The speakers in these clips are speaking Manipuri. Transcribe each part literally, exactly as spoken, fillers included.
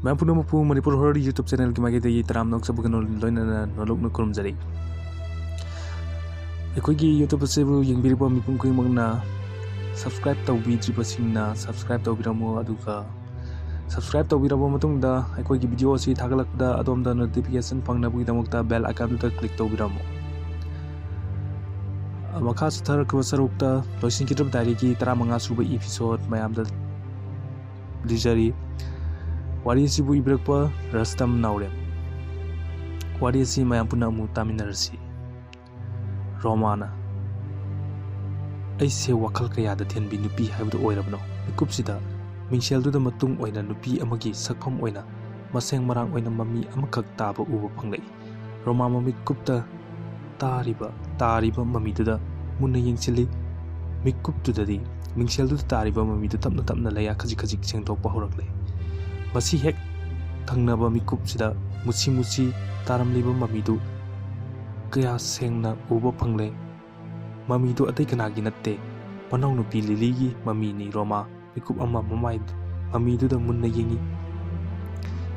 ꯃꯌꯥꯝ ꯄꯨꯝꯅꯃꯛꯄꯨ ꯃꯅꯤꯄꯨꯔ ꯍꯣꯔꯔ YouTube ꯆꯦꯅꯦꯜꯒꯤ ꯃꯥꯏꯀꯩꯗꯒꯤ ꯇꯔꯥꯝꯅ ꯑꯣꯛꯆꯕꯒ ꯂꯣꯏꯅꯅ ꯅꯣꯂꯨꯛꯅ ꯈꯨꯔꯨꯝꯖꯔꯤ꯫ ꯑꯩꯈꯣꯏꯒꯤ YouTube ꯑꯁꯤꯕꯨ ꯌꯦꯡꯕꯤꯔꯤꯕ ꯃꯤꯄꯨꯝ ꯈꯨꯗꯤꯡꯃꯛꯅ subscribe ꯇꯧꯕꯤꯗ꯭ꯔꯤꯕꯁꯤꯡꯅ subscribe ꯇꯧꯕꯤꯔꯝꯃꯨ, ꯑꯗꯨꯒ subscribe ꯇꯧꯕꯤꯔꯕ ꯃꯇꯨꯡꯗ ꯑꯩꯈꯣꯏꯒꯤ video ꯑꯁꯤ ꯊꯥꯒꯠꯂꯛꯄꯗ ꯑꯗꯣꯝꯗ notification ꯐꯪꯅꯕꯒꯤꯗꯃꯛꯇ bell icon ꯗꯨꯗ click ꯇꯧꯕꯤꯔꯝꯃꯨ꯫ ꯃꯈꯥ ꯆꯠꯊꯔꯛꯄ ꯁꯔꯨꯛꯇ ꯂꯣꯏꯁꯤꯟꯈꯤꯗ꯭ꯔꯕ diary ꯒꯤ ꯇꯔꯥꯃꯉꯥ ꯁꯨꯕ episode ꯃꯌꯥꯝꯗ ꯂꯤꯖꯔꯤ꯫ ꯋꯥꯔꯤ ꯑꯁꯤꯕꯨ ꯏꯕꯤꯔꯛꯄ ꯔꯁꯇꯝ ꯅꯥꯎꯔꯦꯝ꯫ ꯋꯥꯔꯤ ꯑꯁꯤ ꯃꯌꯥꯝ ꯄꯨꯟꯅ ꯑꯃꯨꯛ ꯇꯥꯃꯤꯟꯅꯔꯁꯤ꯫ ꯔꯣꯃꯥꯅ꯫ ꯑꯩꯁꯦ ꯋꯥꯈꯜ ꯀꯌꯥꯗ ꯊꯦꯟꯕꯤ ꯅꯨꯄꯤ ꯍꯥꯏꯕꯗꯨ ꯑꯣꯏꯔꯕꯅꯣ? ꯃꯤꯀꯨꯞꯁꯤꯗ ꯃꯤꯡꯁꯦꯜꯗꯨꯗ ꯃꯇꯨꯡ ꯑꯣꯏꯅ ꯅꯨꯄꯤ ꯑꯃꯒꯤ ꯁꯛꯐꯝ ꯑꯣꯏꯅ ꯃꯁꯦꯡ ꯃꯔꯥꯡ ꯑꯣꯏꯅ ꯃꯃꯤ ꯑꯃꯈꯛ ꯇꯥꯕ ꯎꯕ ꯐꯪꯂꯛꯏ꯫ ꯔꯣꯃꯥ ꯃꯃꯤꯠꯀꯨꯞꯇ ꯇꯥꯔꯤꯕ, ꯇꯥꯔꯤꯕ ꯃꯃꯤꯗꯨꯗ ꯃꯨꯟꯅ ꯌꯦꯡꯁꯤꯜꯂꯤ꯫ ꯃꯤꯀꯨꯞꯇꯨꯗꯗꯤ ꯃꯤꯡꯁꯦꯜꯗꯨꯗ ꯇꯥꯔꯤꯕ ꯃꯃꯤꯗꯨ ꯇꯞꯅ ꯇꯞꯅ ꯂꯩꯌꯥ ꯈꯖꯤꯛ ꯈꯖꯤꯛ ꯁꯦꯡꯗꯣꯛꯄ ꯍꯧꯔꯛꯂꯦ꯫ ꯃꯁꯤ ꯍꯦꯛ ꯊꯪꯅꯕ ꯃꯤꯀꯨꯞꯁꯤꯗ ꯃꯨꯁꯤ ꯃꯨꯁꯤ ꯇꯥꯔꯝꯂꯤꯕ ꯃꯃꯤꯗꯨ ꯀꯌꯥ ꯁꯦꯡꯅ ꯎꯕ ꯐꯪꯂꯦ꯫ ꯃꯃꯤꯗꯨ ꯑꯇꯩ ꯀꯅꯥꯒꯤ ꯅꯠꯇꯦ, ꯃꯅꯥꯎꯅꯨꯄꯤ ꯂꯤꯂꯤꯒꯤ ꯃꯃꯤꯅꯤ꯫ ꯔꯣꯃꯥ ꯃꯤꯀꯨꯞ ꯑꯃ ꯃꯃꯥꯏ, ꯃꯃꯤꯗꯨꯗ ꯃꯨꯟꯅ ꯌꯦꯡꯏ꯫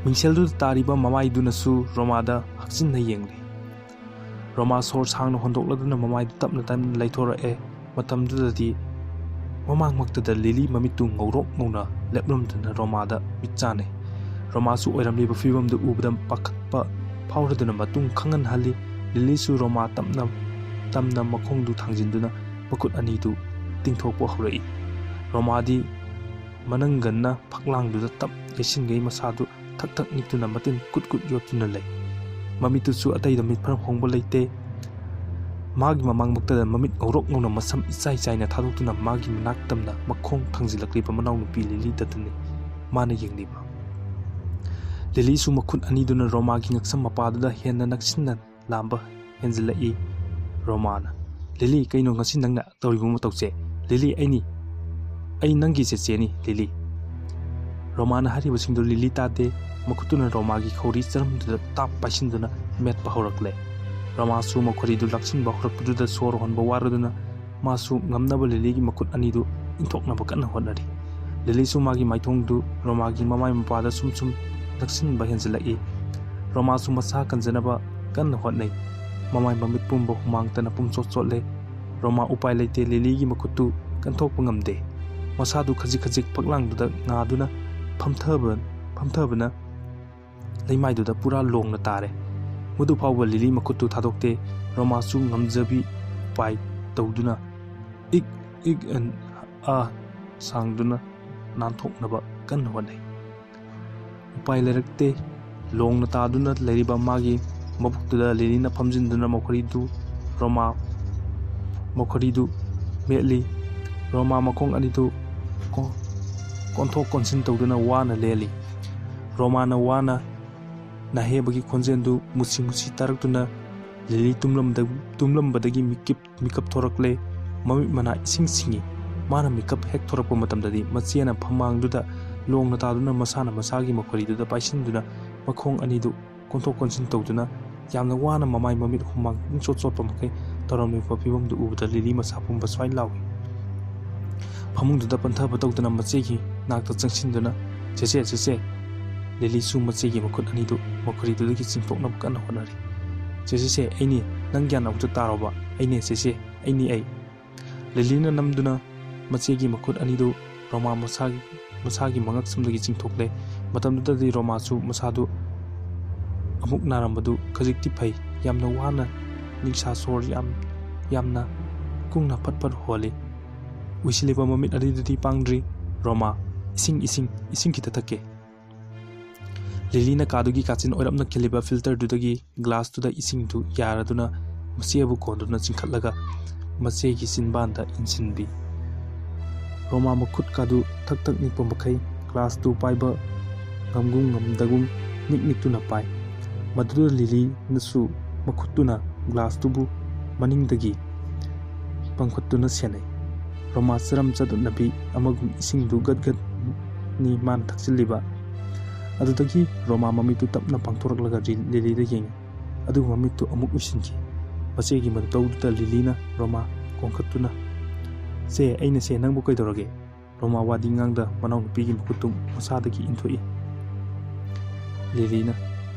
ꯃꯤꯡꯁꯦꯜꯗꯨꯗ ꯇꯥꯔꯤꯕ ꯃꯃꯥꯏꯗꯨꯅꯁꯨ ꯔꯣꯃꯥꯗ ꯍꯛꯆꯤꯟꯅ ꯌꯦꯡꯂꯤ꯫ ꯔꯣꯃꯥ ꯁꯣꯔ ꯁꯥꯡꯅ ꯍꯣꯟꯗꯣꯛꯂꯗꯨꯅ ꯃꯃꯥꯏꯗꯨ ꯇꯞꯅ ꯇꯞꯅ ꯂꯩꯊꯣꯔꯛꯑꯦ꯫ ꯃꯇꯝꯗꯨꯗꯗꯤ ꯃꯃꯥꯡꯃꯛꯇꯗ ꯂꯤꯂꯤ ꯃꯃꯤꯠꯇꯨ ꯉꯧꯔꯣꯛ ꯉꯧꯅ ꯂꯦꯞꯂꯝꯗꯨꯅ ꯔꯣꯃꯥꯗ ꯃꯤꯠ ꯆꯥꯟꯅꯩ꯫ ꯔꯣꯃꯥꯁꯨ ꯑꯣꯏꯔꯝꯂꯤꯕ ꯐꯤꯕꯝꯗꯨ ꯎꯕꯗ ꯄꯥꯈꯠꯄ ꯐꯥꯎꯔꯗꯨꯅ ꯃꯇꯨꯡ ꯈꯪꯍꯟꯍꯜꯂꯤ꯫ ꯂꯤꯂꯤꯁꯨ ꯔꯣꯃꯥ ꯇꯞꯅ ꯇꯞꯅ ꯃꯈꯣꯡꯗꯨ ꯊꯥꯡꯖꯤꯟꯗꯨꯅ ꯃꯈꯨꯠ ꯑꯅꯤꯗꯨ ꯇꯤꯡꯊꯣꯛꯄ ꯍꯧꯔꯛꯏ꯫ ꯔꯣꯃꯥꯗꯤ ꯃꯅꯪꯒꯟꯅ ꯐꯛꯂꯥꯡꯗꯨꯗ ꯇꯞ ꯌꯩꯁꯤꯟꯒꯩ ꯃꯁꯥꯗꯨ ꯊꯛ ꯊꯛ ꯅꯤꯛꯇꯨꯅ ꯃꯇꯤꯟ ꯀꯨꯠ ꯀꯨꯠ ꯌꯣꯠꯇꯨꯅ ꯂꯩ꯫ ꯃꯃꯤꯠꯇꯨꯁꯨ ꯑꯇꯩꯗ ꯃꯤꯠꯐꯝ ꯍꯣꯡꯕ ꯂꯩꯇꯦ꯫ ꯃꯥꯒꯤ ꯃꯃꯥꯡꯃꯛꯇꯗ ꯃꯃꯤꯠ ꯉꯧꯔꯣꯛ ꯉꯧꯅ ꯃꯁꯝ ꯏꯆꯥꯏ ꯆꯥꯏꯅ ꯊꯥꯗꯣꯛꯇꯨꯅ ꯃꯥꯒꯤ ꯃꯅꯥꯛ ꯇꯝꯅ ꯃꯈꯣꯡ ꯊꯥꯡꯖꯤꯜꯂꯛꯂꯤꯕ ꯃꯅꯥꯎꯅꯨꯄꯤ ꯂꯤꯂꯤꯗꯇꯅꯤ ꯃꯥꯅ ꯌꯦꯡꯂꯤꯕ꯫ ꯂꯤꯂꯤꯁꯨ ꯃꯈꯨꯠ ꯑꯅꯤꯗꯨꯅ ꯔꯣꯃꯥꯒꯤ ꯉꯛꯁꯝ ꯃꯄꯥꯗꯨꯗ ꯍꯦꯟꯅ ꯅꯛꯁꯤꯟꯅ ꯂꯥꯝꯕ ꯍꯦꯟꯖꯤꯜꯂꯛꯏ꯫ ꯔꯣꯃꯥꯅ, "ꯂꯤꯂꯤ, ꯀꯩꯅꯣ ꯉꯁꯤ ꯅꯪꯅ ꯇꯧꯔꯤꯕ ꯃꯇꯧꯁꯦ? ꯂꯤꯂꯤ, ꯑꯩꯅꯤ, ꯑꯩ ꯅꯪꯒꯤ ꯆꯦꯆꯦꯅꯤ, ꯂꯤꯂꯤ꯫" ꯔꯣꯃꯥꯅ ꯍꯥꯏꯔꯤꯕꯁꯤꯡꯗꯨ ꯂꯤꯂꯤ ꯇꯥꯗꯦ꯫ ꯃꯈꯨꯠꯇꯨꯅ ꯔꯣꯃꯥꯒꯤ ꯈꯧꯔꯤ ꯆꯔꯝꯗꯨꯗ ꯇꯥꯞ ꯄꯥꯏꯁꯤꯟꯗꯨꯅ ꯃꯦꯠꯄ ꯍꯧꯔꯛꯂꯦ꯫ ꯔꯣꯃꯥꯁꯨ ꯃꯈꯣꯔꯤꯗꯨ ꯂꯥꯛꯁꯤꯟꯕ ꯍꯧꯔꯛꯄꯗꯨꯗ ꯁꯣꯔ ꯍꯣꯟꯕ ꯋꯥꯔꯗꯨꯅ ꯃꯥꯁꯨ ꯉꯝꯅꯕ ꯂꯤꯂꯤꯒꯤ ꯃꯈꯨꯠ ꯑꯅꯤꯗꯨ ꯏꯟꯊꯣꯛꯅꯕ ꯀꯟꯅ ꯍꯣꯠꯅꯔꯤ꯫ ꯂꯤꯂꯤꯁꯨ ꯃꯥꯒꯤ ꯃꯥꯏꯊꯣꯡꯗꯨ ꯔꯣꯃꯥꯒꯤ ꯃꯃꯥꯏ ꯃꯄꯥꯗ ꯁꯨꯝ ꯁꯨꯝ ꯅꯛꯁꯤꯟꯕ ꯍꯦꯟꯖꯤꯜꯂꯛꯏ꯫ ꯔꯣꯃꯥꯁꯨ ꯃꯁꯥ ꯀꯟꯖꯅꯕ ꯀꯟꯅ ꯍꯣꯠꯅꯩ꯫ ꯃꯃꯥꯏ ꯃꯃꯤꯠ ꯄꯨꯝꯕ ꯍꯨꯃꯥꯡꯇꯅ ꯄꯨꯝꯆꯣꯠ ꯆꯣꯠꯂꯦ꯫ ꯔꯣꯃꯥ ꯎꯄꯥꯏ ꯂꯩꯇꯦ, ꯂꯤꯂꯤꯒꯤ ꯃꯈꯨꯠꯇꯨ ꯀꯟꯊꯣꯛꯄ ꯉꯝꯗꯦ꯫ ꯃꯁꯥꯗꯨ ꯈꯖꯤꯛ ꯈꯖꯤꯛ ꯐꯛꯂꯥꯡꯗꯨꯗ ꯉꯥꯗꯨꯅ ꯐꯝꯊꯕ-, ꯐꯝꯊꯕꯅ ꯂꯩꯃꯥꯏꯗꯨꯗ ꯄꯨꯔꯥ ꯂꯣꯡꯅ ꯇꯥꯔꯦ꯫ ꯃꯗꯨ ꯐꯥꯎꯕ ꯂꯤꯂꯤ ꯃꯈꯨꯠꯇꯨ ꯊꯥꯗꯣꯛꯇꯦ꯫ ꯔꯣꯃꯥꯁꯨ ꯉꯝꯖꯕꯤ ꯎꯄꯥꯏ ꯇꯧꯗꯨꯅ ꯏꯛ ꯏꯛ ꯑꯦꯟ ꯑꯥ ꯁꯥꯡꯗꯨꯅ ꯅꯥꯟꯊꯣꯛꯅꯕ ꯀꯟꯅ ꯍꯣꯠꯅꯩ꯫ ꯎꯄꯥꯏ ꯂꯩꯔꯛꯇꯦ꯫ ꯂꯣꯡꯅ ꯇꯥꯗꯨꯅ ꯂꯩꯔꯤꯕ ꯃꯥꯒꯤ ꯃꯕꯨꯛꯇꯨꯗ ꯂꯤꯂꯤꯅ ꯐꯝꯖꯤꯟꯗꯨꯅ ꯃꯈꯣꯔꯤꯗꯨ ꯔꯣꯃꯥ, ꯃꯈꯣꯔꯤꯗꯨ ꯃꯦꯠꯂꯤ꯫ ꯔꯣꯃꯥ ꯃꯈꯣꯡ ꯑꯅꯤꯗꯨ ꯀꯣ-, ꯀꯣꯟꯊꯣꯛ ꯀꯣꯟꯁꯤꯟ ꯇꯧꯗꯨꯅ ꯋꯥꯅ ꯂꯦꯜꯂꯤ꯫ ꯔꯣꯃꯥꯅ ꯋꯥꯅ ꯅꯥꯍꯦꯕꯒꯤ ꯈꯣꯟꯖꯦꯜꯗꯨ ꯃꯨꯁꯤ ꯃꯨꯁꯤ ꯇꯥꯔꯛꯇꯨꯅ ꯂꯤꯂꯤ ꯇꯨꯝꯂꯝꯗ-, ꯇꯨꯝꯂꯝꯕꯗꯒꯤ ꯃꯤꯀꯞ, ꯃꯤꯀꯞ ꯊꯣꯔꯛꯂꯦ꯫ ꯃꯃꯤꯠ ꯃꯅꯥ ꯏꯁꯤꯡ ꯁꯤꯡꯏ꯫ ꯃꯥꯅ ꯃꯤꯀꯞ ꯍꯦꯛ ꯊꯣꯔꯛꯄ ꯃꯇꯝꯗꯗꯤ ꯃꯆꯦꯅ ꯐꯝꯃꯥꯡꯗꯨꯗ ꯂꯣꯡꯅ ꯇꯥꯗꯨꯅ ꯃꯁꯥꯅ ꯃꯁꯥꯒꯤ ꯃꯈꯣꯔꯤꯗꯨꯗ ꯄꯥꯏꯁꯤꯟꯗꯨꯅ ꯃꯈꯣꯡ ꯑꯅꯤꯗꯨ ꯀꯣꯟꯊꯣꯛ ꯀꯣꯟꯁꯤꯟ ꯇꯧꯗꯨꯅ ꯌꯥꯝꯅ ꯋꯥꯅ ꯃꯃꯥꯏ ꯃꯃꯤꯠ ꯍꯨꯃꯥꯡ ꯄꯨꯡꯆꯣꯠ ꯆꯣꯠꯄ ꯃꯈꯩ ꯇꯧꯔꯝꯂꯤꯕ ꯐꯤꯕꯝꯗꯨ ꯎꯕꯗ ꯂꯤꯂꯤ ꯃꯁꯥ ꯄꯨꯝꯕ ꯁ꯭ꯋꯥꯏ ꯂꯥꯎꯏ꯫ ꯐꯃꯨꯡꯗꯨꯗ ꯄꯟꯊꯕ ꯇꯧꯗꯅ ꯃꯆꯦꯒꯤ ꯅꯥꯛꯇ ꯆꯪꯁꯤꯟꯗꯨꯅ, "ꯆꯦꯆꯦ, ꯆꯦꯆꯦ!" ꯂꯤꯂꯤꯁꯨ ꯃꯆꯦꯒꯤ ꯃꯈꯨꯠ ꯑꯅꯤꯗꯨ ꯃꯈꯣꯔꯤꯗꯨꯗꯒꯤ ꯆꯤꯡꯊꯣꯛꯅꯕ ꯀꯟꯅ ꯍꯣꯠꯅꯔꯤ꯫ "ꯆꯦꯆꯦ, ꯆꯦ, ꯑꯩꯅꯤ, ꯅꯪ ꯒ꯭ꯌꯥꯟ ꯑꯃꯨꯛꯇ ꯇꯥꯔꯣꯕ, ꯑꯩꯅꯦ ꯆꯦꯆꯦ, ꯑꯩꯅꯤ ꯑꯩ꯫" ꯂꯤꯂꯤꯅ ꯅꯝꯗꯨꯅ ꯃꯆꯦꯒꯤ ꯃꯈꯨꯠ ꯑꯅꯤꯗꯨ ꯔꯣꯃꯥ ꯃꯁꯥꯒꯤ, ꯃꯁꯥꯒꯤ ꯃꯉꯛꯁꯝꯗꯒꯤ ꯆꯤꯡꯊꯣꯛꯂꯦ꯫ ꯃꯇꯝꯗꯨꯗꯗꯤ ꯔꯣꯃꯥꯁꯨ ꯃꯁꯥꯗꯨ ꯑꯃꯨꯛ ꯅꯥꯔꯝꯕꯗꯨ ꯈꯖꯤꯛꯇꯤ ꯐꯩ꯫ ꯌꯥꯝꯅ ꯋꯥꯅ ꯅꯤꯡꯁꯥ ꯁꯣꯔ ꯌꯥꯝ, ꯌꯥꯝꯅ ꯀꯨꯡꯅ ꯐꯠ ꯐꯠ ꯍꯣꯜꯂꯤ꯫ ꯎꯏꯁꯤꯜꯂꯤꯕ ꯃꯃꯤꯠ ꯑꯅꯤꯗꯨꯗꯤ ꯄꯥꯡꯗ꯭ꯔꯤ꯫ "ꯔꯣꯃꯥ, ꯏꯁꯤꯡ, ꯏꯁꯤꯡ, ꯏꯁꯤꯡ ꯈꯤꯇ ꯊꯛꯀꯦ꯫" ꯂꯤꯂꯤꯅ ꯀꯥꯗꯨꯒꯤ ꯀꯥꯆꯤꯟ ꯑꯣꯏꯔꯞꯅ ꯈꯤꯜꯂꯤꯕ ꯐꯤꯜꯇꯔꯗꯨꯗꯒꯤ ꯒ꯭ꯂꯥꯁꯇꯨꯗ ꯏꯁꯤꯡꯗꯨ ꯌꯥꯔꯗꯨꯅ ꯃꯆꯦꯕꯨ ꯀꯣꯟꯗꯨꯅ ꯆꯤꯡꯈꯠꯂꯒ ꯃꯆꯦꯒꯤ ꯆꯤꯟꯕꯥꯟꯗ ꯏꯟꯁꯤꯟꯕꯤ꯫ ꯔꯣꯃꯥ ꯃꯈꯨꯠ ꯀꯥꯗꯨ ꯊꯛ ꯊꯛ ꯅꯤꯛꯄ ꯃꯈꯩ ꯒ꯭ꯂꯥꯁꯇꯨ ꯄꯥꯏꯕ ꯉꯝꯒꯨꯝ ꯉꯝꯗꯒꯨꯝ ꯅꯤꯛ ꯅꯤꯛꯇꯨꯅ ꯄꯥꯏ꯫ ꯃꯗꯨꯗ ꯂꯤꯂꯤꯅꯁꯨ ꯃꯈꯨꯠꯇꯨꯅ ꯒ꯭ꯂꯥꯁꯇꯨꯕꯨ ꯃꯅꯤꯡꯗꯒꯤ ꯄꯥꯡꯈꯠꯇꯨꯅ ꯁꯦꯟꯅꯩ꯫ ꯔꯣꯃꯥ ꯆꯔꯝ ꯆꯗꯠꯅꯕꯤ ꯑꯃꯒꯨꯝ ꯏꯁꯤꯡꯗꯨ ꯒꯠ ꯒꯠꯅꯤ ꯃꯥꯅ ꯊꯛꯆꯤꯜꯂꯤꯕ꯫ ꯑꯗꯨꯗꯒꯤ ꯔꯣꯃꯥ ꯃꯃꯤꯠꯇꯨ ꯇꯞꯅ ꯄꯥꯡꯊꯣꯔꯛꯂꯒ ꯔꯤ-, ꯂꯤꯂꯤꯗ ꯌꯦꯡꯉꯤ꯫ ꯑꯗꯨꯒ ꯃꯃꯤꯠꯇꯨ ꯑꯃꯨꯛ ꯎꯏꯁꯤꯟꯈꯤ꯫ ꯃꯆꯦꯒꯤ ꯃꯇꯧꯗꯨꯗ ꯂꯤꯂꯤꯅ ꯔꯣꯃꯥ ꯀꯣꯟꯈꯠꯇꯨꯅ, "ꯆꯦ, ꯑꯩꯅ ꯆꯦ, ꯅꯪꯕꯨ ꯀꯩꯗꯧꯔꯒꯦ?" ꯔꯣꯃꯥ ꯋꯥꯗꯤ ꯉꯥꯡꯗ ꯃꯅꯥꯎꯅꯨꯄꯤꯒꯤ ꯃꯈꯨꯠꯇꯨ ꯃꯁꯥꯗꯒꯤ ꯏꯟꯊꯣꯛꯏ꯫ ꯂꯤꯂꯤꯅ,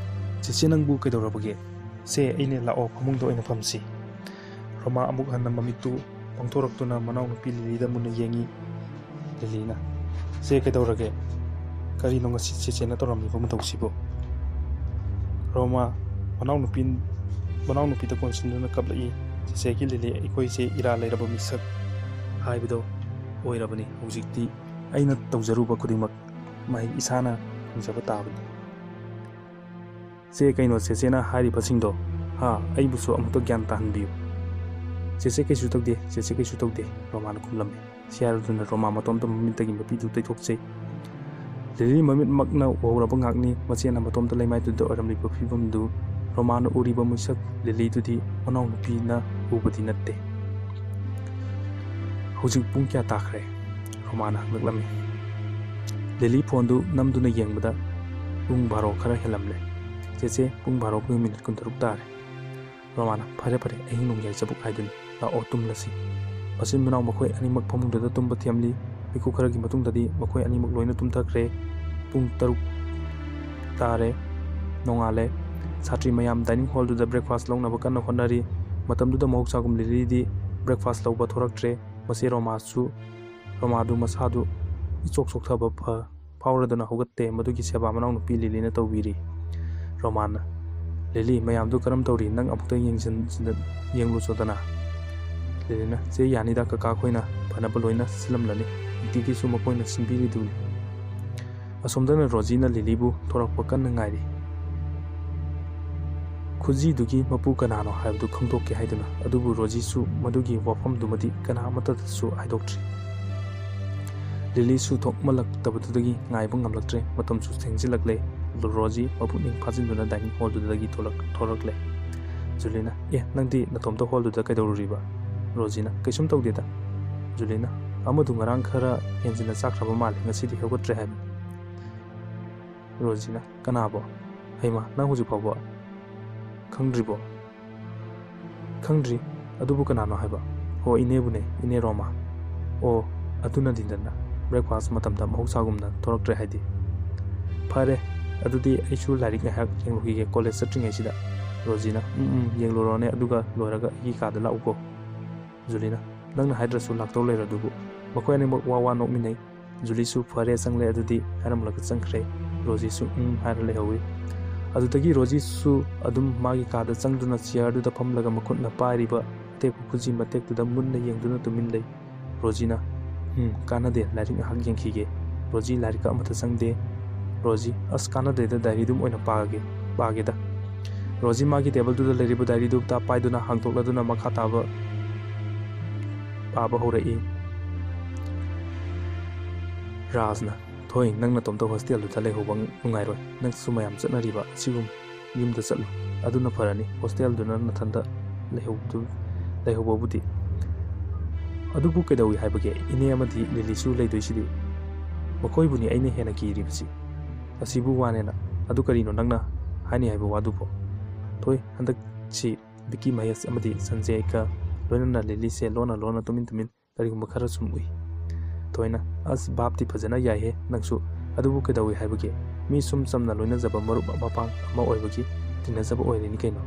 "ꯆꯦꯆꯦ, ꯅꯪꯕꯨ ꯀꯩꯗꯧꯔꯕꯒꯦ? ꯁꯦ, ꯑꯩꯅꯦ, ꯂꯥꯛꯑꯣ, ꯐꯃꯨꯡꯗ ꯑꯣꯏꯅ ꯐꯝꯁꯤ꯫" ꯔꯣꯃꯥ ꯑꯃꯨꯛ ꯍꯟꯅ ꯃꯃꯤꯠꯇꯨ ꯄꯥꯡꯊꯣꯔꯛꯇꯨꯅ ꯃꯅꯥꯎꯅꯨꯄꯤ ꯂꯤꯂꯤꯗ ꯃꯨꯟꯅ ꯌꯦꯡꯉꯤ꯫ ꯂꯤꯂꯤꯅ, "ꯆꯦ, ꯀꯩꯗꯧꯔꯒꯦ? ꯀꯔꯤꯅꯣ ꯉꯁꯤ ꯆꯦꯆꯦꯅ ꯇꯧꯔꯝꯃꯤꯕ ꯃꯇꯧꯁꯤꯕꯨ?" ꯔꯣꯃꯥ ꯃꯅꯥꯎꯅꯨꯄꯤ, ꯃꯅꯥꯎꯅꯨꯄꯤꯗ ꯀꯣꯟꯁꯤꯟꯗꯨꯅ ꯀꯞꯂꯛꯏ꯫ "ꯆꯦꯆꯦꯒꯤ ꯂꯤꯂꯤ, ꯑꯩꯈꯣꯏꯁꯦ ꯏꯔꯥ ꯂꯩꯔꯕ ꯃꯤꯁꯛ ꯍꯥꯏꯕꯗꯣ ꯑꯣꯏꯔꯕꯅꯤ꯫ ꯍꯧꯖꯤꯛꯇꯤ ꯑꯩꯅ ꯇꯧꯖꯔꯨꯕ ꯈꯨꯗꯤꯡꯃꯛ ꯃꯍꯩ ꯏꯁꯥꯅ ꯐꯪꯖꯕ ꯇꯥꯕꯅꯤ꯫" "ꯆꯦ, ꯀꯩꯅꯣ ꯆꯦꯆꯦꯅ ꯍꯥꯏꯔꯤꯕꯁꯤꯡꯗꯣ? ꯍꯥ? ꯑꯩꯕꯨꯁꯨ ꯑꯃꯨꯛꯇ ꯒ꯭ꯌꯥꯟ ꯇꯥꯍꯟꯕꯤꯌꯨ꯫" "ꯆꯦꯆꯦ ꯀꯩꯁꯨ ꯇꯧꯗꯦ, ꯆꯦꯆꯦ ꯀꯩꯁꯨ ꯇꯧꯗꯦ," ꯔꯣꯃꯥꯅ ꯈꯨꯝꯂꯝꯃꯤ꯫ ꯁꯤ ꯍꯥꯏꯔꯗꯨꯅ ꯔꯣꯃꯥ ꯃꯇꯣꯝꯇ ꯃꯃꯤꯠꯇꯒꯤ ꯃꯄꯤꯗꯨ ꯇꯩꯊꯣꯛꯆꯩ꯫ ꯂꯤꯂꯤ ꯃꯃꯤꯠꯃꯛꯅ ꯎꯍꯧꯔꯕ ꯉꯥꯛꯅꯤ꯫ ꯃꯆꯦꯅ ꯃꯇꯣꯝꯇ ꯂꯩꯃꯥꯏꯗꯨꯗ ꯑꯣꯏꯔꯝꯂꯤꯕ ꯐꯤꯕꯝꯗꯨ ꯔꯣꯃꯥꯅ ꯎꯔꯤꯕ ꯃꯤꯁꯛ ꯂꯤꯂꯤꯗꯨꯗꯤ ꯃꯅꯥꯎꯅꯨꯄꯤꯅ ꯎꯕꯗꯤ ꯅꯠꯇꯦ꯫ "ꯍꯧꯖꯤꯛ ꯄꯨꯡ ꯀꯌꯥ ꯇꯥꯈ꯭ꯔꯦ?" ꯔꯣꯃꯥꯅ ꯍꯪꯂꯛꯂꯝꯃꯤ꯫ ꯂꯤꯂꯤ ꯐꯣꯟꯗꯨ ꯅꯝꯗꯨꯅ ꯌꯦꯡꯕꯗ ꯄꯨꯡ ꯕꯥꯔꯣ ꯈꯔ ꯍꯦꯜꯂꯝꯂꯦ꯫ "ꯆꯦꯆꯦ, ꯄꯨꯡ ꯕꯥꯔꯣꯒ ꯃꯤꯅꯤꯠ ꯀꯨꯟꯇꯔꯨꯛ ꯇꯥꯔꯦ꯫" ꯔꯣꯃꯥꯅ, "ꯐꯔꯦ ꯐꯔꯦ, ꯑꯍꯤꯡ ꯅꯣꯡꯌꯥꯏ ꯆꯕꯨꯛ ꯍꯥꯏꯗꯨꯅꯤ꯫ ꯂꯥꯛꯑꯣ, ꯇꯨꯝꯂꯁꯤ꯫" ꯃꯆꯤꯟ ꯃꯅꯥꯎ ꯃꯈꯣꯏ ꯑꯅꯤꯃꯛ ꯐꯃꯨꯡꯗꯨꯗ ꯇꯨꯝꯕ ꯊꯦꯝꯂꯤ꯫ ꯃꯤꯀꯨꯞ ꯈꯔꯒꯤ ꯃꯇꯨꯡꯗꯗꯤ ꯃꯈꯣꯏ ꯑꯅꯤꯃꯛ ꯂꯣꯏꯅ ꯇꯨꯝꯊꯈ꯭ꯔꯦ꯫ ꯄꯨꯡ ꯇꯔꯨꯛ ꯇꯥꯔꯦ꯫ ꯅꯣꯡꯉꯥꯜꯂꯦ꯫ ꯁꯥꯇ꯭ꯔꯤ ꯃꯌꯥꯝ dining hallꯗꯨꯗ breakfast ꯂꯧꯅꯕ ꯀꯟꯅ ꯍꯣꯠꯅꯔꯤ꯫ ꯃꯇꯝꯗꯨꯗ ꯃꯍꯧꯁꯥꯒꯨꯝ ꯂꯤꯂꯤꯗꯤ breakfast ꯂꯧꯕ ꯊꯣꯔꯛꯇ꯭ꯔꯦ꯫ ꯃꯆꯦ ꯔꯣꯃꯥꯁꯨ, ꯔꯣꯃꯥꯗꯨ ꯃꯁꯥꯗꯨ ꯏꯆꯣꯛ ꯆꯣꯛꯊꯕ ꯐ-, ꯐꯥꯎꯔꯗꯨꯅ ꯍꯧꯒꯠꯇꯦ꯫ ꯃꯗꯨꯒꯤ ꯁꯦꯕꯥ ꯃꯅꯥꯎꯅꯨꯄꯤ ꯂꯤꯂꯤꯅ ꯇꯧꯕꯤꯔꯤ꯫ ꯔꯣꯃꯥꯅ, "ꯂꯤꯂꯤ, ꯃꯌꯥꯝꯗꯨ ꯀꯔꯝ ꯇꯧꯔꯤ? ꯅꯪ ꯑꯃꯨꯛꯇ ꯌꯦꯡꯁꯤꯟ-, ꯌꯦꯡꯂꯨꯆꯣꯗꯅ꯫" ꯂꯤꯂꯤꯅ, "ꯆꯦ, ꯌꯥꯅꯤꯗ, ꯀꯀꯥ ꯈꯣꯏꯅ ꯐꯅꯕ ꯂꯣꯏꯅ ꯁꯤꯜꯂꯝꯂꯅꯤ꯫ ꯅꯨꯡꯇꯤꯒꯤꯁꯨ ꯃꯈꯣꯏꯅ ꯁꯤꯟꯕꯤꯔꯤꯗꯨꯅꯤ꯫" ꯑꯁꯣꯝꯗꯅ ꯔꯣꯖꯤꯅ ꯂꯤꯂꯤꯕꯨ ꯊꯣꯔꯛꯄ ꯀꯟꯅ ꯉꯥꯏꯔꯤ꯫ ꯈꯨꯖꯤꯗꯨꯒꯤ ꯃꯄꯨ ꯀꯅꯥꯅꯣ ꯍꯥꯏꯕꯗꯨ ꯈꯪꯗꯣꯛꯀꯦ ꯍꯥꯏꯗꯨꯅ, ꯑꯗꯨꯕꯨ ꯔꯣꯖꯤꯁꯨ ꯃꯗꯨꯒꯤ ꯋꯥꯐꯝꯗꯨꯃꯗꯤ ꯀꯅꯥ ꯑꯃꯠꯇꯗꯁꯨ ꯍꯥꯏꯗꯣꯛꯇ꯭ꯔꯤ꯫ ꯂꯤꯂꯤꯁꯨ ꯊꯣꯛꯃꯜꯂꯛꯇꯕꯗꯨꯗꯒꯤ ꯉꯥꯏꯕ ꯉꯝꯂꯛꯇ꯭ꯔꯦ꯫ ꯃꯇꯝꯁꯨ ꯊꯦꯡꯖꯤꯜꯂꯛꯂꯦ꯫ ꯔꯣꯖꯤ ꯃꯄꯨꯛꯅꯤꯡ ꯐꯥꯖꯤꯟꯗꯨꯅ dining hallꯗꯨꯗꯒꯤ ꯊꯣꯛꯂꯛ-, ꯊꯣꯔꯛꯂꯦ꯫ ꯖꯨꯂꯤꯅ, "ꯑꯦ, ꯅꯪꯗꯤ ꯅꯇꯣꯝꯇ hallꯗꯨꯗ ꯀꯩꯗꯧꯔꯨꯔꯤꯕ?" ꯔꯣꯖꯤꯅ, "ꯀꯩꯁꯨꯝ ꯇꯧꯗꯦꯗ꯫" ꯖꯨꯂꯤꯅ, "ꯑꯃꯗꯨ ꯉꯔꯥꯡ ꯈꯔ ꯍꯦꯟꯖꯤꯟꯅ ꯆꯥꯛꯈ꯭ꯔꯕ ꯃꯥꯜꯂꯦ, ꯉꯁꯤꯗꯤ ꯍꯧꯒꯠꯇ꯭ꯔꯦ ꯍꯥꯏꯕꯅꯤ꯫" ꯔꯣꯖꯤꯅ, "ꯀꯅꯥꯕꯣ? ꯍꯩꯃꯥ, ꯅꯪ ꯍꯧꯖꯤꯛ ꯐꯥꯎꯕ ꯈꯪꯗ꯭ꯔꯤꯕꯣ?" "ꯈꯪꯗ꯭ꯔꯤ꯫ ꯑꯗꯨꯕꯨ ꯀꯅꯥꯅꯣ ꯍꯥꯏꯕ?" "ꯑꯣ, ꯏꯅꯦꯕꯨꯅꯦ, ꯏꯅꯦ ꯔꯣꯃꯥ꯫" "ꯑꯣ, ꯑꯗꯨꯅꯗꯤꯗꯅ꯫" breakfast ꯃꯇꯝꯗ ꯃꯍꯧꯁꯥꯒꯨꯝꯅ ꯊꯣꯔꯛꯇ꯭ꯔꯦ ꯍꯥꯏꯗꯤ꯫ "ꯐꯔꯦ, ꯑꯗꯨꯗꯤ ꯑꯩꯁꯨ ꯂꯥꯏꯔꯤꯛ ꯉꯥꯏꯍꯥꯛ ꯌꯦꯡꯂꯨꯈꯤꯒꯦ ꯀꯣꯂꯦꯖ ꯆꯠꯇ꯭ꯔꯤꯉꯩꯁꯤꯗ"꯫ ꯔꯣꯖꯤꯅ, "ꯎꯝ, ꯎꯝ, ꯌꯦꯡꯂꯨꯔꯣꯅꯦ, ꯑꯗꯨꯒ ꯂꯣꯏꯔꯒ ꯑꯩꯒꯤ ꯀꯥꯗ ꯂꯥꯛꯎꯀꯣ"꯫ ꯖꯨꯂꯤꯅ, "ꯅꯪꯅ ꯍꯥꯏꯗ꯭ꯔꯁꯨ ꯂꯥꯛꯇꯧ ꯂꯩꯔꯗꯨꯕꯨ"꯫ ꯃꯈꯣꯏ ꯑꯅꯤꯃꯛ ꯋꯥ ꯋꯥ ꯅꯣꯛꯃꯤꯟꯅꯩ꯫ ꯖꯨꯂꯤꯁꯨ "ꯐꯔꯦ, ꯆꯪꯂꯦ ꯑꯗꯨꯗꯤ" ꯍꯥꯏꯔꯝꯂꯒ ꯆꯪꯈ꯭ꯔꯦ꯫ ꯔꯣꯖꯤꯁꯨ "ꯎꯝ" ꯍꯥꯏꯔ ꯂꯩꯍꯧꯏ꯫ ꯑꯗꯨꯗꯒꯤ ꯔꯣꯖꯤꯁꯨ ꯑꯗꯨꯝ ꯃꯥꯒꯤ ꯀꯥꯗ ꯆꯪꯗꯨꯅ ꯆꯤꯌꯔꯗꯨꯗ ꯐꯝꯂꯒ ꯃꯈꯨꯠꯅ ꯄꯥꯏꯔꯤꯕ ꯑꯇꯦꯛꯄ ꯈꯨꯖꯤ ꯃꯇꯦꯛꯇꯨꯗ ꯃꯨꯟꯅ ꯌꯦꯡꯗꯨꯅ ꯇꯨꯃꯤꯟ ꯂꯩ꯫ ꯔꯣꯖꯤꯅ, "ꯎꯝ, ꯀꯥꯟꯅꯗꯦ, ꯂꯥꯏꯔꯤꯛ ꯉꯥꯏꯍꯥꯛ ꯌꯦꯡꯈꯤꯒꯦ"꯫ ꯔꯣꯖꯤ ꯂꯥꯏꯔꯤꯛꯀ ꯑꯃꯠꯇ ꯆꯪꯗꯦ꯫ ꯔꯣꯖꯤ, "ꯑꯁ, ꯀꯥꯟꯅꯗꯦꯗ, ꯗꯥꯏꯔꯤꯗꯨꯝ ꯑꯣꯏꯅ ꯄꯥꯒꯦ, ꯄꯥꯒꯦꯗ"꯫ ꯔꯣꯖꯤ ꯃꯥꯒꯤ ꯇꯦꯕꯜꯗꯨꯗ ꯂꯩꯔꯤꯕ ꯗꯥꯏꯔꯤꯗꯨ ꯇꯥꯞ ꯄꯥꯏꯗꯨꯅ ꯍꯥꯡꯗꯣꯛꯂꯗꯨꯅ ꯃꯈꯥ ꯇꯥꯕ ꯄꯥꯕ ꯍꯧꯔꯛꯏ꯫ ꯔꯥꯖꯅ, "ꯊꯣꯏ, ꯅꯪ ꯅꯇꯣꯝꯇ ꯍꯣꯁꯇꯦꯜꯗꯨꯗ ꯂꯩꯍꯧꯕ ꯅꯨꯡꯉꯥꯏꯔꯣꯏ꯫ ꯅꯪꯁꯨ ꯃꯌꯥꯝ ꯆꯠꯅꯔꯤꯕ ꯑꯁꯤꯒꯨꯝ ꯌꯨꯝꯗ ꯆꯠꯂꯨ꯫ ꯑꯗꯨꯅ ꯐꯔꯅꯤ꯫ ꯍꯣꯁꯇꯦꯜꯗꯨꯅ ꯅꯊꯟꯗ ꯂꯩꯍꯧꯕꯗꯨ, ꯂꯩꯍꯧꯕꯕꯨꯗꯤ꯫ ꯑꯗꯨꯕꯨ ꯀꯩꯗꯧꯏ ꯍꯥꯏꯕꯒꯦ? ꯏꯅꯦ ꯑꯃꯗꯤ ꯂꯤꯂꯤꯁꯨ ꯂꯩꯗꯣꯏꯁꯤꯗꯤ꯫ ꯃꯈꯣꯏꯕꯨꯅꯤ ꯑꯩꯅ ꯍꯦꯟꯅ ꯀꯤꯔꯤꯕꯁꯤ꯫ ꯑꯁꯤꯕꯨ ꯋꯥꯅꯦꯅ꯫ ꯑꯗꯨ ꯀꯔꯤꯅꯣ ꯅꯪꯅ ꯍꯥꯏꯅꯤ ꯍꯥꯏꯕ ꯋꯥꯗꯨꯕꯣ? ꯊꯣꯏ, ꯍꯟꯗꯛꯁꯤ ꯕꯤꯀꯤ, ꯃꯍꯦꯁ ꯑꯃꯗꯤ ꯁꯟꯖꯦꯒ ꯂꯣꯏꯅꯅ ꯂꯤꯂꯤꯁꯦ ꯂꯣꯟꯅ ꯂꯣꯟꯅ ꯇꯨꯃꯤꯟ ꯇꯨꯃꯤꯟ ꯀꯔꯤꯒꯨꯝꯕ ꯈꯔ ꯁꯨꯝ ꯎꯏ"꯫ ꯊꯣꯏꯅ, "ꯑꯁ, ꯚꯥꯞꯇꯤ ꯐꯖꯅ ꯌꯥꯏꯍꯦ ꯅꯪꯁꯨ꯫ ꯑꯗꯨꯕꯨ ꯀꯩꯗꯧꯏ ꯍꯥꯏꯕꯒꯦ? ꯃꯤ ꯁꯨꯝ ꯆꯝꯅ ꯂꯣꯏꯅꯖꯕ ꯃꯔꯨꯞ ꯃꯄꯥꯡ ꯑꯃ ꯑꯣꯏꯕꯒꯤ ꯇꯤꯟꯅꯖꯕ ꯑꯣꯏꯔꯤꯅꯤ ꯀꯩꯅꯣ꯫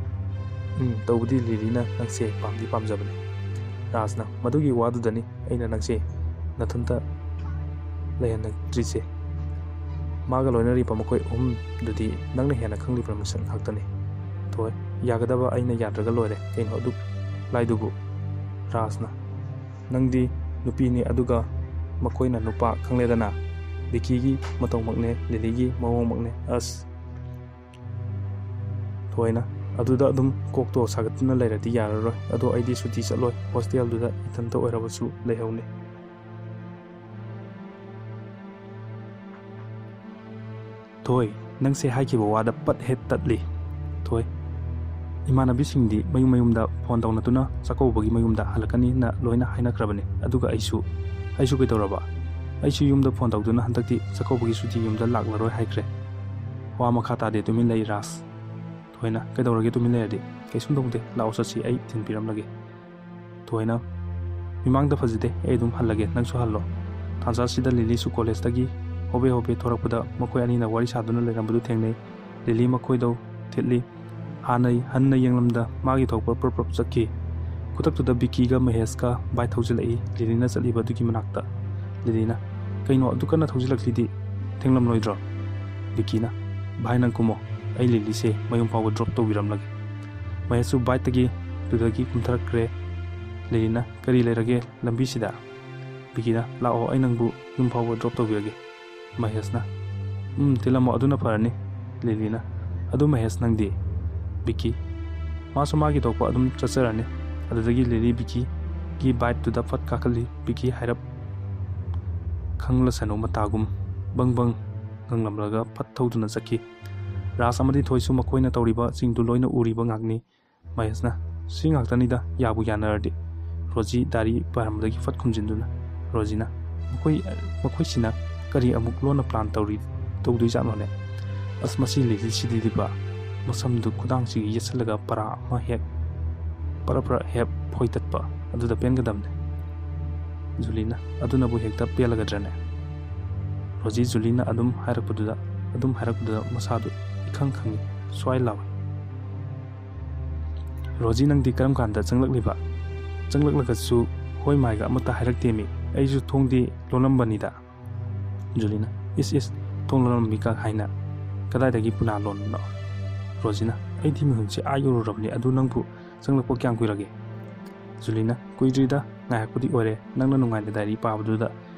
ꯎꯝ, ꯇꯧꯕꯗꯤ ꯂꯤꯂꯤꯅ ꯅꯪꯁꯦ ꯄꯥꯝꯗꯤ ꯄꯥꯝꯖꯕꯅꯦ"꯫ ꯔꯥꯖꯅ, "ꯃꯗꯨꯒꯤ ꯋꯥꯗꯨꯗꯅꯤ ꯑꯩꯅ ꯅꯪꯁꯦ ꯅꯊꯟꯇ ꯂꯩꯍꯟꯅꯤꯡꯗ꯭ꯔꯤꯁꯦ꯫ ꯃꯥꯒ ꯂꯣꯏꯅꯔꯤꯕ ꯃꯈꯣꯏ ꯑꯍꯨꯝꯗꯨꯗꯤ ꯅꯪꯅ ꯍꯦꯟꯅ ꯈꯪꯂꯤꯕ ꯃꯁꯛ ꯉꯥꯛꯇꯅꯤ"꯫ ꯊꯣꯏ, "ꯌꯥꯒꯗꯕ, ꯑꯩꯅ ꯌꯥꯗ꯭ꯔꯒ ꯂꯣꯏꯔꯦ꯫ ꯀꯩꯅꯣ ꯑꯗꯨꯛ ꯂꯥꯏꯗꯨꯕꯨ"꯫ ꯔꯥꯖꯅ, "ꯅꯪꯗꯤ ꯅꯨꯄꯤꯅꯤ, ꯑꯗꯨꯒ ꯃꯈꯣꯏꯅ ꯅꯨꯄꯥ, ꯈꯪꯂꯦꯗꯅ꯫ ꯕꯤꯀꯤꯒꯤ ꯃꯇꯧꯃꯛꯅꯦ, ꯂꯤꯂꯤꯒꯤ ꯃꯑꯣꯡꯃꯛꯅꯦ꯫ ꯑꯁ"꯫ ꯊꯣꯏꯅ, "ꯑꯗꯨꯗ ꯑꯗꯨꯝ ꯀꯣꯛꯇꯣ ꯁꯥꯒꯠꯇꯨꯅ ꯂꯩꯔꯗꯤ ꯌꯥꯔꯔꯣꯏ꯫ ꯑꯗꯣ ꯑꯩꯗꯤ ꯁꯨꯇꯤ ꯆꯠꯂꯣꯏ꯫ ꯍꯣꯁꯇꯦꯜꯗꯨꯗ ꯏꯊꯟꯇ ꯑꯣꯏꯔꯕꯁꯨ ꯂꯩꯍꯧꯅꯤ"꯫ ꯊꯣꯏ, ꯅꯪꯁꯦ ꯍꯥꯏꯈꯤꯕ ꯋꯥꯗ ꯄꯠ ꯍꯦꯛ ꯇꯠꯂꯤ꯫ ꯊꯣꯏ, ꯏꯃꯥꯟꯅꯕꯤꯁꯤꯡꯗꯤ ꯃꯌꯨꯝ ꯃꯌꯨꯝꯗ ꯐꯣꯟ ꯇꯧꯅꯗꯨꯅ ꯆꯥꯛꯀꯧꯕꯒꯤ ꯃꯌꯨꯝꯗ ꯍꯜꯂꯛꯀꯅꯤꯅ ꯂꯣꯏꯅ ꯍꯥꯏꯅꯈ꯭ꯔꯕꯅꯤ꯫ ꯑꯗꯨꯒ ꯑꯩꯁꯨ, ꯑꯩꯁꯨ ꯀꯩꯗꯧꯔꯕ? ꯑꯩꯁꯨ ꯌꯨꯝꯗ ꯐꯣꯟ ꯇꯧꯗꯨꯅ ꯍꯟꯗꯛꯇꯤ ꯆꯥꯛꯀꯧꯕꯒꯤ ꯁꯨꯇꯤ ꯌꯨꯝꯗ ꯂꯥꯛꯂꯔꯣꯏ ꯍꯥꯏꯈ꯭ꯔꯦ꯫ ꯋꯥ ꯃꯈꯥ ꯇꯥꯗꯦ, ꯇꯨꯃꯤꯟ ꯂꯩ ꯔꯥꯖ꯫ ꯊꯣꯏꯅ, "ꯀꯩꯗꯧꯔꯒꯦ ꯇꯨꯃꯤꯟ ꯂꯩꯔꯗꯤ?" "ꯀꯩꯁꯨꯝ ꯇꯧꯗꯦ, ꯂꯥꯛꯑꯣ ꯆꯠꯁꯤ, ꯑꯩ ꯊꯤꯟꯕꯤꯔꯝꯂꯒꯦ"꯫ ꯊꯣꯏꯅ, "ꯃꯤꯃꯥꯡꯗ ꯐꯖꯗꯦ, ꯑꯩ ꯑꯗꯨꯝ ꯍꯜꯂꯒꯦ, ꯅꯪꯁꯨ ꯍꯜꯂꯣ"꯫ ꯇꯥꯟꯖꯥꯁꯤꯗ ꯂꯤꯂꯤꯁꯨ ꯀꯣꯂꯦꯖꯇꯒꯤ ꯍꯣꯕꯦ ꯍꯣꯕꯦ ꯊꯣꯔꯛꯄꯗ ꯃꯈꯣꯏ ꯑꯅꯤꯅ ꯋꯥꯔꯤ ꯁꯥꯗꯨꯅ ꯂꯩꯔꯝꯕꯗꯨ ꯊꯦꯡꯅꯩ꯫ ꯂꯤꯂꯤ ꯃꯈꯣꯏꯗꯧ ꯊꯤꯠꯂꯤ꯫ ꯍꯥꯟꯅ ꯍꯟꯅ ꯌꯦꯡꯂꯝꯗ ꯃꯥꯒꯤ ꯊꯣꯛꯄ ꯄ꯭ꯔꯞ ꯄ꯭ꯔꯞ ꯆꯠꯈꯤ꯫ ꯈꯨꯗꯛꯇꯨꯗ ꯕꯤꯀꯤꯒ ꯃꯍꯦꯁꯀ ꯕꯥꯏꯛ ꯊꯧꯖꯤꯜꯂꯛꯏ ꯂꯤꯂꯤꯅ ꯆꯠꯂꯤꯕ ꯑꯗꯨꯒꯤ ꯃꯅꯥꯛꯇ꯫ ꯂꯤꯂꯤꯅ, "ꯀꯩꯅꯣ ꯑꯗꯨ ꯀꯟꯅ ꯊꯧꯖꯤꯜꯂꯛꯂꯤꯗꯤ? ꯊꯦꯡꯂꯝꯂꯣꯏꯗ꯭ꯔꯣ?" ꯕꯤꯀꯤꯅ, "ꯚꯥꯏ, ꯅꯪ ꯀꯨꯝꯃꯣ, ꯑꯩ ꯂꯤꯂꯤꯁꯦ ꯃꯌꯨꯝ ꯐꯥꯎꯕ ꯗ꯭ꯔꯣꯞ ꯇꯧꯕꯤꯔꯝꯂꯒꯦ꯫" ꯃꯍꯦꯁꯁꯨ ꯕꯥꯏꯛꯇꯒꯤ ꯇꯨꯗꯒꯤ ꯀꯨꯝꯊꯔꯛꯈ꯭ꯔꯦ꯫ ꯂꯤꯂꯤꯅ, "ꯀꯔꯤ ꯂꯩꯔꯒꯦ ꯂꯝꯕꯤꯁꯤꯗ?" ꯕꯤꯀꯤꯅ, "ꯂꯥꯛꯑꯣ, ꯑꯩ ꯅꯪꯕꯨ ꯌꯨꯝ ꯐꯥꯎꯕ ꯗ꯭ꯔꯣꯞ ꯇꯧꯕꯤꯔꯒꯦ꯫" ꯃꯍꯦꯁꯅ, "ꯎꯝ, ꯊꯤꯜꯂꯝꯃꯣ, ꯑꯗꯨꯅ ꯐꯔꯅꯤ꯫" ꯂꯤꯂꯤꯅ, "ꯑꯗꯨ ꯃꯍꯦꯁ, ꯅꯪꯗꯤ?" ꯕꯤꯀꯤ, "ꯃꯥꯁꯨ ꯃꯥꯒꯤ ꯊꯣꯛꯄ ꯑꯗꯨꯝ ꯆꯠꯆꯔꯅꯤ꯫" ꯑꯗꯨꯗꯒꯤ ꯂꯤꯂꯤ ꯕꯤꯀꯤꯒꯤ ꯕꯥꯏꯛꯇꯨꯗ ꯐꯠ ꯀꯥꯈꯠꯂꯤ꯫ ꯕꯤꯀꯤ ꯍꯥꯏꯔꯞ ꯈꯪꯂꯁꯅꯨ ꯃꯇꯥꯒꯨꯝ ꯕꯪ ꯕꯪ ꯉꯪꯂꯝꯂꯒ ꯐꯠ ꯊꯧꯗꯨꯅ ꯆꯠꯈꯤ꯫ ꯔꯥꯖ ꯑꯃꯗꯤ ꯊꯣꯏꯁꯨ ꯃꯈꯣꯏꯅ ꯇꯧꯔꯤꯕꯁꯤꯡꯗꯨ ꯂꯣꯏꯅ ꯎꯔꯤꯕ ꯉꯥꯛꯅꯤ꯫ ꯃꯍꯦꯁꯅ, "ꯁꯤ ꯉꯥꯛꯇꯅꯤꯗ, ꯌꯥꯕꯨ ꯌꯥꯅꯔꯗꯤ꯫" ꯔꯣꯖꯤ ꯗꯥꯏꯔꯤ ꯄꯥꯔꯝꯕꯗꯒꯤ ꯐꯠ ꯈꯨꯝꯖꯤꯟꯗꯨꯅ, ꯔꯣꯖꯤꯅ, "ꯃꯈꯣꯏ, ꯃꯈꯣꯏꯁꯤꯅ ꯀꯔꯤ ꯑꯃꯨꯛ ꯂꯣꯟꯅ ꯄ꯭ꯂꯥꯟ ꯇꯧꯔꯤ, ꯇꯧꯗꯣꯏꯖꯥꯠꯅꯣꯅꯦ? ꯑꯁ, ꯃꯁꯤ ꯂꯤꯂꯤꯁꯤꯗꯤꯕ, ꯃꯁꯝꯗꯨ ꯈꯨꯗꯥꯡꯁꯤꯒ ꯌꯦꯠꯁꯜꯂꯒ ꯄꯔꯥ ꯑꯃ ꯍꯦꯛ, ꯄꯔꯞ ꯄꯔꯞ ꯍꯦꯛ ꯐꯣꯏꯇꯠꯄ ꯑꯗꯨꯗ ꯄꯦꯟꯒꯗꯕꯅꯦ꯫" ꯖꯨꯂꯤꯅ, "ꯑꯗꯨꯅꯕꯨ ꯍꯦꯛꯇ ꯄꯦꯜꯂꯒꯗ꯭ꯔꯅꯦ?" ꯔꯣꯖꯤ ꯖꯨꯂꯤꯅ ꯑꯗꯨꯝ ꯍꯥꯏꯔꯛꯄꯗꯨꯗ, ꯑꯗꯨꯝ ꯍꯥꯏꯔꯛꯄꯗꯨꯗ ꯃꯁꯥꯗꯨ ꯏꯈꯪ ꯈꯪꯉꯤ, ꯁ꯭ꯋꯥꯏ ꯂꯥꯎꯏ꯫ "ꯔꯣꯖꯤ, ꯅꯪꯗꯤ ꯀꯔꯝ ꯀꯥꯟꯗ ꯆꯪꯂꯛꯂꯤꯕ? ꯆꯪꯂꯛꯂꯒꯁꯨ ꯍꯣꯏ ꯃꯥꯏꯒ ꯑꯃꯠꯇ ꯍꯥꯏꯔꯛꯇꯦꯃꯤ꯫ ꯑꯩꯁꯨ ꯊꯣꯡꯗꯤ ꯂꯣꯜꯂꯝꯕꯅꯤꯗ꯫" ꯖꯨꯂꯤꯅ, "ꯏꯁ ꯏꯁ, ꯊꯣꯡ ꯂꯣꯜꯂꯝꯃꯤꯒ ꯍꯥꯏꯅ ꯀꯗꯥꯏꯗꯒꯤ ꯄꯨꯅꯥ ꯂꯣꯟꯕꯅꯣ?" ꯔꯣꯖꯤꯅ, "ꯑꯩꯗꯤ ꯃꯤꯍꯨꯟꯁꯦ ꯑꯥ ꯌꯧꯔꯨꯔꯕꯅꯤ, ꯑꯗꯨ ꯅꯪꯕꯨ ꯆꯪꯂꯛꯄ ꯀꯌꯥꯝ ꯀꯨꯏꯔꯒꯦ?" ꯖꯨꯂꯤꯅ, "ꯀꯨꯏꯗ꯭ꯔꯤꯗ, ꯉꯥꯏꯍꯥꯛꯄꯨꯗꯤ ꯑꯣꯏꯔꯦ, ꯅꯪꯅ ꯅꯨꯡꯉꯥꯏꯅ ꯗꯥꯏꯔꯤ ꯄꯥꯕꯗꯨꯗ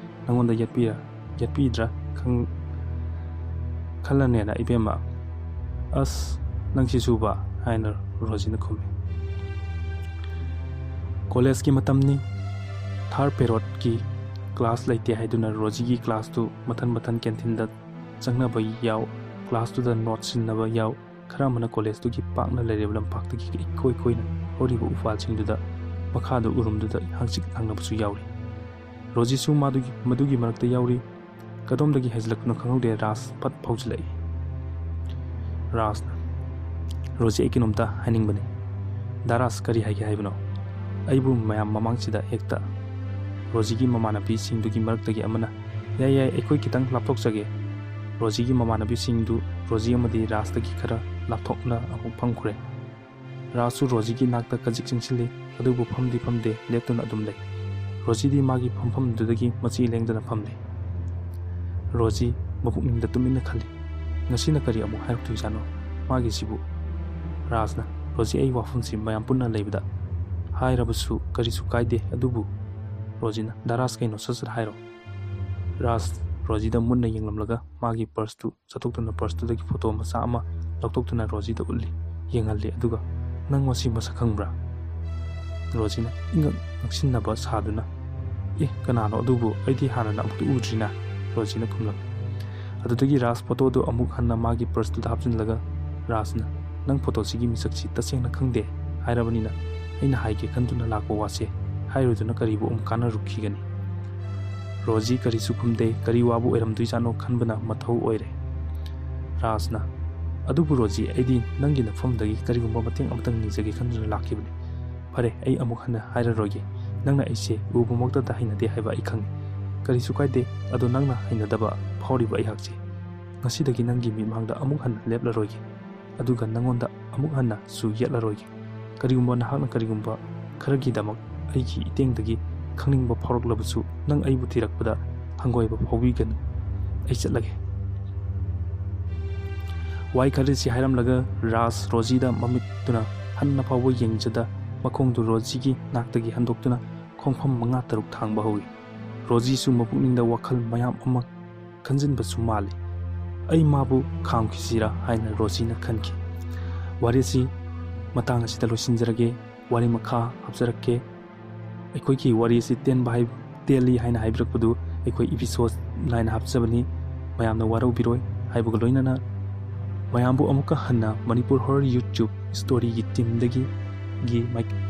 ꯅꯪꯉꯣꯟꯗ ꯌꯦꯠꯄꯤꯔ-, ꯌꯦꯠꯄꯤꯗ꯭ꯔꯥ ꯈꯪ-, ꯈꯜꯂꯅꯦꯅ ꯏꯕꯦꯝꯃ꯫" "ꯑꯁ, ꯅꯪꯁꯤꯁꯨꯕ?" ꯍꯥꯏꯅ ꯔꯣꯖꯤꯅ ꯈꯨꯝꯃꯤ꯫ ꯀꯣꯂꯦꯖꯀꯤ ꯃꯇꯝꯅꯤ꯫ ꯊꯥꯔꯠ ꯄꯦꯔꯣꯠꯀꯤ ꯀ꯭ꯂꯥꯁ ꯂꯩꯇꯦ ꯍꯥꯏꯗꯨꯅ ꯔꯣꯖꯤꯒꯤ ꯀ꯭ꯂꯥꯁꯇꯨ ꯃꯊꯟ ꯃꯊꯟ ꯀꯦꯟꯇꯤꯟꯗ ꯆꯪꯅꯕ ꯌꯥꯎ, ꯀ꯭ꯂꯥꯁꯇꯨꯗ ꯅꯣꯠ ꯁꯤꯟꯅꯕ ꯌꯥꯎ, ꯈꯔ ꯑꯃꯅ ꯀꯣꯂꯦꯖꯇꯨꯒꯤ ꯄꯥꯛꯅ ꯂꯩꯔꯤꯕ ꯂꯝꯄꯥꯛꯇꯒꯤ ꯏꯀꯣꯏ ꯀꯣꯏꯅ ꯍꯧꯔꯤꯕ ꯎꯄꯥꯜꯁꯤꯡꯗꯨꯗ, ꯃꯈꯥꯗ ꯎꯔꯨꯝꯗꯨꯗ ꯍꯪꯆꯤꯠ ꯂꯥꯡꯅꯕꯁꯨ ꯌꯥꯎꯔꯤ꯫ ꯔꯣꯖꯤꯁꯨ ꯃꯥꯗꯨꯒꯤ, ꯃꯗꯨꯒꯤ ꯃꯔꯛꯇ ꯌꯥꯎꯔꯤ꯫ ꯀꯗꯣꯝꯗꯒꯤ ꯍꯥꯏꯖꯤꯜꯂꯛꯄꯅꯣ ꯈꯪꯍꯧꯗꯦ, ꯔꯥꯖ ꯐꯠ ꯐꯥꯎꯖꯤꯜꯂꯛꯏ꯫ ꯔꯥꯖꯅ, "ꯔꯣꯖꯤ, ꯑꯩ ꯀꯩꯅꯣꯝꯇ ꯍꯥꯏꯅꯤꯡꯕꯅꯤ꯫" "ꯗꯥ ꯔꯥꯖ, ꯀꯔꯤ ꯍꯥꯏꯒꯦ ꯍꯥꯏꯕꯅꯣ? ꯑꯩꯕꯨ ꯃꯌꯥꯝ ꯃꯃꯥꯡꯁꯤꯗ ꯍꯦꯛꯇ ꯔꯣꯖꯤꯒꯤ ꯃꯃꯥꯟꯅꯕꯤꯁꯤꯡꯗꯨꯒꯤ ꯃꯔꯛꯇꯒꯤ ꯑꯃꯅ, "ꯌꯥꯏ, ꯌꯥꯏ, ꯑꯩꯈꯣꯏ ꯈꯤꯇꯪ ꯂꯥꯞꯊꯣꯛꯆꯒꯦ"꯫ ꯔꯣꯖꯤꯒꯤ ꯃꯃꯥꯟꯅꯕꯤꯁꯤꯡꯗꯨ ꯔꯣꯖꯤ ꯑꯃꯗꯤ ꯔꯥꯖꯇꯒꯤ ꯈꯔ ꯂꯥꯞꯊꯣꯛꯅ ꯑꯃꯨꯛ ꯐꯝꯈ꯭ꯔꯦ꯫ ꯔꯥꯖꯁꯨ ꯔꯣꯖꯤꯒꯤ ꯅꯥꯛꯇ ꯈꯖꯤꯛ ꯆꯪꯁꯤꯜꯂꯤ, ꯑꯗꯨꯕꯨ ꯐꯝꯗꯤ ꯐꯝꯗꯦ, ꯂꯦꯞꯇꯨꯅ ꯑꯗꯨꯝ ꯂꯩ꯫ ꯔꯣꯖꯤꯗꯤ ꯃꯥꯒꯤ ꯐꯝꯐꯝꯗꯨꯗꯒꯤ ꯃꯆꯤ ꯂꯦꯡꯗꯅ ꯐꯝꯂꯤ꯫ ꯔꯣꯖꯤ ꯃꯕꯨꯛꯅꯤꯡꯗ ꯇꯨꯃꯤꯟꯅ ꯈꯜꯂꯤ, "ꯉꯁꯤꯅ ꯀꯔꯤ ꯑꯃꯨꯛ ꯍꯥꯏꯔꯛꯇꯣꯏꯖꯥꯠꯅꯣ ꯃꯥꯒꯤꯁꯤꯕꯨ?" ꯔꯥꯖꯅ, "ꯔꯣꯖꯤ, ꯑꯩ ꯋꯥꯐꯝꯁꯤ ꯃꯌꯥꯝ ꯄꯨꯟꯅ ꯂꯩꯕꯗ ꯍꯥꯏꯔꯕꯁꯨ ꯀꯔꯤꯁꯨ ꯀꯥꯏꯗꯦ, ꯑꯗꯨꯕꯨ"꯫ ꯔꯣꯖꯤꯅ, "ꯗꯥ ꯔꯥꯖ, ꯀꯩꯅꯣ, ꯁꯠ ꯁꯠ ꯍꯥꯏꯔꯣ"꯫ ꯔꯥꯖ ꯔꯣꯖꯤꯗ ꯃꯨꯟꯅ ꯌꯦꯡꯂꯝꯂꯒ ꯃꯥꯒꯤ ꯄꯔꯁꯇꯨ ꯆꯠꯊꯣꯛꯇꯨꯅ ꯄꯔꯁꯇꯨꯗꯒꯤ ꯐꯣꯇꯣ ꯃꯆꯥ ꯑꯃ ꯂꯧꯊꯣꯛꯇꯨꯅ ꯔꯣꯖꯤꯗ ꯎꯠꯂꯤ, ꯌꯦꯡꯍꯜꯂꯤ, ꯑꯗꯨꯒ, "ꯅꯪ ꯃꯁꯤ ꯃꯁꯛ ꯈꯪꯕ꯭ꯔꯥ?" ꯔꯣꯖꯤꯅ ꯏꯉꯛ ꯉꯛꯁꯤꯟꯅꯕ ꯁꯥꯗꯨꯅ, "ꯑꯦ, ꯀꯅꯥꯅꯣ ꯑꯗꯨꯕꯨ? ꯑꯩꯗꯤ ꯍꯥꯟꯅꯅ ꯑꯃꯨꯛꯇ ꯎꯗ꯭ꯔꯤꯅ"꯫ ꯔꯣꯖꯤꯅ ꯈꯨꯝꯂꯝꯃꯤ꯫ ꯑꯗꯨꯗꯒꯤ ꯔꯥꯖ ꯐꯣꯇꯣꯗꯨ ꯑꯃꯨꯛ ꯍꯟꯅ ꯃꯥꯒꯤ ꯄꯔꯁꯇꯨꯗ ꯍꯥꯞꯆꯤꯜꯂꯒ ꯔꯥꯖꯅ, "ꯅꯪ ꯐꯣꯇꯣꯁꯤꯒꯤ ꯃꯤꯁꯛꯁꯤ ꯇꯁꯦꯡꯅ ꯈꯪꯗꯦ ꯍꯥꯏꯔꯕꯅꯤꯅ, ꯑꯩꯅ ꯍꯥꯏꯒꯦ ꯈꯟꯗꯨꯅ ꯂꯥꯛꯄ ꯋꯥꯁꯦ ꯍꯥꯏꯔꯣꯏꯗꯨꯅ ꯀꯔꯤꯕꯨ ꯑꯃꯨꯛ ꯀꯥꯟꯅꯔꯨꯈꯤꯒꯅꯤ?" ꯔꯣꯖꯤ ꯀꯔꯤꯁꯨ ꯈꯨꯝꯗꯦ꯫ ꯀꯔꯤ ꯋꯥꯕꯨ ꯑꯣꯏꯔꯝꯗꯣꯏꯖꯥꯠꯅꯣ ꯈꯟꯕꯅ ꯃꯊꯧ ꯑꯣꯏꯔꯦ꯫ ꯔꯥꯖꯅ, "ꯑꯗꯨꯕꯨ ꯔꯣꯖꯤ, ꯑꯩꯗꯤ ꯅꯪꯒꯤ ꯅꯐꯝꯗꯒꯤ ꯀꯔꯤꯒꯨꯝꯕ ꯃꯇꯦꯡ ꯑꯃꯇꯪ ꯅꯤꯖꯒꯦ ꯈꯟꯗꯨꯅ ꯂꯥꯛꯈꯤꯕꯅꯤ꯫ ꯐꯔꯦ, ꯑꯩ ꯑꯃꯨꯛ ꯍꯟꯅ ꯍꯥꯏꯔꯔꯣꯏꯒꯦ꯫ ꯅꯪꯅ ꯑꯩꯁꯦ ꯎꯕꯃꯛꯇꯗ ꯍꯩꯅꯗꯦ ꯍꯥꯏꯕ ꯑꯩ ꯈꯪꯏ꯫ ꯀꯔꯤꯁꯨ ꯀꯥꯏꯗꯦ, ꯑꯗꯣ ꯅꯪꯅ ꯍꯩꯅꯗꯕ ꯐꯥꯎꯔꯤꯕ ꯑꯩꯍꯥꯛꯁꯦ ꯉꯁꯤꯗꯒꯤ ꯅꯪꯒꯤ ꯃꯤꯠꯃꯥꯡꯗ ꯑꯃꯨꯛ ꯍꯟꯅ ꯂꯦꯞꯂꯔꯣꯏꯒꯦ, ꯑꯗꯨꯒ ꯅꯪꯉꯣꯟꯗ ꯑꯃꯨꯛ ꯍꯟꯅꯁꯨ ꯌꯦꯠꯂꯔꯣꯏꯒꯦ꯫ ꯀꯔꯤꯒꯨꯝꯕ ꯅꯍꯥꯛꯅ ꯀꯔꯤꯒꯨꯝꯕ ꯈꯔꯒꯤꯗꯃꯛ ꯑꯩꯒꯤ ꯏꯇꯦꯡꯗꯒꯤ ꯈꯪꯅꯤꯡꯕ ꯐꯥꯎꯔꯛꯂꯕꯁꯨ, ꯅꯪ ꯑꯩꯕꯨ ꯊꯤꯔꯛꯄꯗ ꯍꯪꯒꯣꯏꯕ ꯐꯥꯎꯕꯤꯒꯅꯨ꯫ ꯑꯩ ꯆꯠꯂꯒꯦ"꯫ ꯋꯥꯍꯩ ꯈꯔꯁꯤ ꯍꯥꯏꯔꯝꯂꯒ ꯔꯥꯖ ꯔꯣꯖꯤꯗ ꯃꯃꯤꯠꯇꯨꯅ ꯍꯟꯅ ꯐꯥꯎꯕ ꯌꯦꯡꯖꯗ ꯃꯈꯣꯡꯗꯨ ꯔꯣꯖꯤꯒꯤ ꯅꯥꯛꯇꯒꯤ ꯍꯟꯗꯣꯛꯇꯨꯅ ꯈꯣꯡꯐꯝ ꯃꯉꯥ ꯇꯔꯨꯛ ꯊꯥꯡꯕ ꯍꯧꯏ꯫ ꯔꯣꯖꯤꯁꯨ ꯃꯄꯨꯛꯅꯤꯡꯗ ꯋꯥꯈꯜ ꯃꯌꯥꯝ ꯑꯃ ꯈꯟꯖꯤꯟꯕꯁꯨ ꯃꯥꯜꯂꯤ꯫ "ꯑꯩ ꯃꯥꯕꯨ ꯈꯥꯝꯈꯤꯁꯤꯔꯥ?" ꯍꯥꯏꯅ ꯔꯣꯖꯤꯅ ꯈꯟꯈꯤ꯫ ꯋꯥꯔꯤꯁꯤ ꯃꯇꯥꯡ ꯑꯁꯤꯗ ꯂꯣꯏꯁꯤꯟꯖꯔꯒꯦ꯫ ꯋꯥꯔꯤ ꯃꯈꯥ ꯍꯥꯞꯆꯔꯛꯀꯦ꯫ ꯑꯩꯈꯣꯏꯒꯤ ꯋꯥꯔꯤ ꯑꯁꯤ ꯇꯦꯟꯕ ꯍꯥꯏ-, ꯇꯦꯜꯂꯤ ꯍꯥꯏꯅ ꯍꯥꯏꯕꯤꯔꯛꯄꯗꯨ ꯑꯩꯈꯣꯏ episode ꯅꯥꯏꯅ ꯍꯥꯞꯆꯕꯅꯤ꯫ ꯃꯌꯥꯝꯅ ꯋꯥꯔꯧꯕꯤꯔꯣꯏ ꯍꯥꯏꯕꯒ ꯂꯣꯏꯅꯅ ꯃꯌꯥꯝꯕꯨ ꯑꯃꯨꯛꯀ ꯍꯟꯅ ꯃꯅꯤꯄꯨꯔ Horror YouTube Storyꯒꯤ teamꯗꯒꯤ, ꯒꯤ ꯃꯥꯏ-,